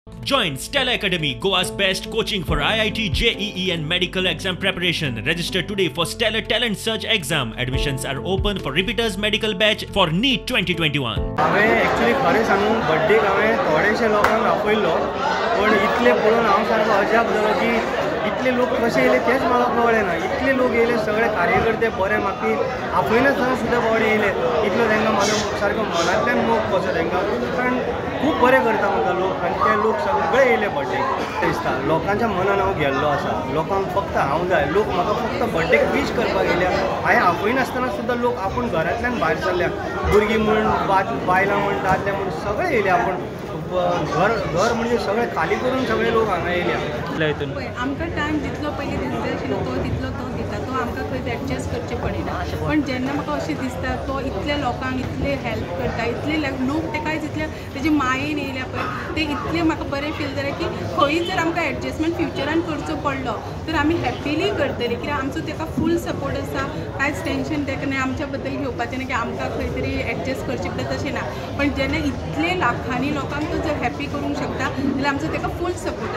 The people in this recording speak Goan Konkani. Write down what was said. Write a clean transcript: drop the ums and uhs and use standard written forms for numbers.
Join Stella Academy, Goa's best coaching for IIT, JEE and medical exam preparation. Register today for Stellar Talent Search exam. Admissions are open for repeaters medical batch for NEET 2021. हांवें एक्चुली खरें सांगू, बड्डेक हांवें थोडेशे लोकांक आपयल्लो, पूण इतले पळोवन हांव सारको अजाप जालो की इतले लोक कशे येयले तेंच म्हाका कळ्ळें ना. इतले लोक येयले, सगळे कार्यकर्ते बरे म्हाका आपयनासतना सुद्दां बावडे येयले. इतलो तांकां म्हाजो सारको मनांतल्यान मोग कसो तांकां, कारण खूब बरें करता म्हाका लोक, आनी ते लोक सगळे येयले बड्डेक. दिसता लोकांच्या मनान हांव गेल्लो आसा, लोकांक फक्त हांव जाय, लोक म्हाका फक्त बड्डेक वीश करपाक येयल्या. हांवें आपयनासतना सुद्दां लोक आपूण घरांतल्यान भायर सरल्या, भुरगीं म्हूण, बायलां म्हूण, दादले म्हूण सगळे येयले. आपूण घर घर म्हणजे सगळे खाली करून सगळे लोक हांगा येयल्या. पळय, आमकां टायम जितलो पयलीं दिसता आशिल्लो तो तितलो तो दिता, तो आमकां खंयच एडजस्ट करचें पडना. पण जेन्ना म्हाका अशें दिसता तो इतल्या लोकांक इतले हेल्प करता, इतले लोक तेका जितले तेजे मायेन येयल्या पळय, ते इतले म्हाका बरें फील जालें की खंय जर आमकां एडजस्टमेंट फ्युचरान करचो पडलो तर आमी हॅपिली करतली, कित्याक आमचो तेका फूल सपोर्ट आसा. कांयच टेंशन तेका ना आमच्या बद्दल घेवपाचें ना की आमकां खंय तरी एडजस्ट करचें पडटा, तशें ना. पण जेन्ना इतले लाखांनी लोकांक तो जर हॅपी करूंक शकता जाल्यार आमचो तेका फूल सपोर्ट आसा.